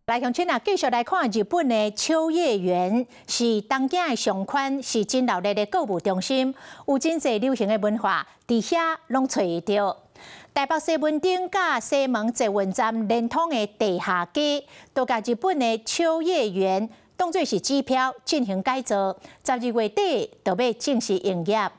來，鄉親啊，繼續來看日本的秋葉原，是東京的商圈，是真鬧熱的購物中心，有真濟流行的文化，佇遐攏揣會著。台北西門町佮西門捷運站連通的地下街，都共日本的秋葉原當做是指標進行改造，12月底就欲正式營業。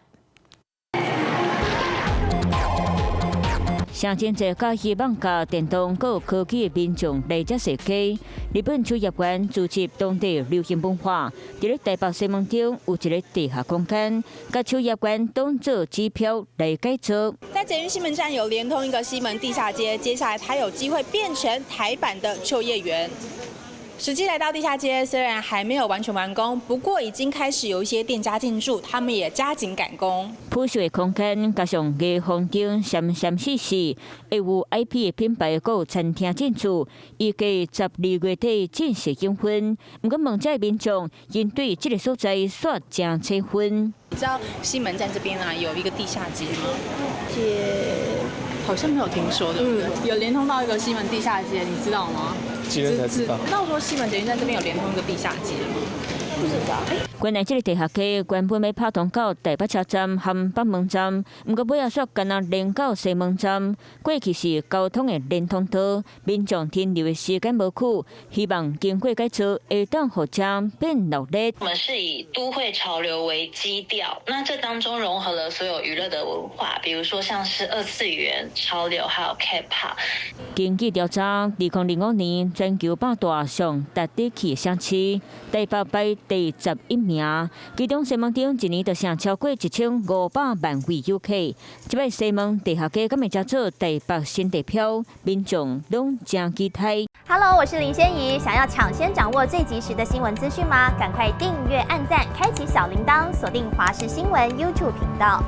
上真濟佮希望佮電動閣有科技的民眾來遮踅街。日本秋葉原聚集當地流行文化，佇咧台北西門町有一个地下空間，共秋葉原當做指標來改造。在捷運西門站有連通一個西門地下街，接下來它有機會變成台版的秋葉原。實際來到地下街，雖然還沒有完全完工，不過已經開始有一些店家進駐，他們也加緊趕工。朴素的空間加上藝風燈閃閃爍爍，會有 IP 的品牌閣有餐廳進駐，預計12月底正式營運。毋過問遮的民眾，𪜶對這个所在煞誠喜歡。你知道西門站這邊啊有一個地下街嗎？街好像沒有聽說，對不對？有連通到一個西門地下街，你知道嗎？今天才知道。知道說西門捷運站這邊有連通一個地下街嗎？不知道。原來這个地下街原本欲拍通到台北車站和北門站，毋過尾仔煞干焦連到西門站。過去是交通的連通道，民眾停留的時間無久，希望經過改造會當予遮變鬧熱。我們是以都會潮流為基調，那這當中融合了所有娛樂的文化，比如說像是二次元潮流，還有 K-pop。根據調查，2025年全球百大上值得去的城市，台北排第11名。其中西門町一年就成超過1500萬位遊客。這擺西門地下街敢會成做台北新地標，民眾攏誠期待。 Hello，我是林仙怡，想要搶先掌握最及時的新聞資訊嗎？趕快訂閱、按讚、開啟小鈴鐺，鎖定華視新聞 YouTube 頻道。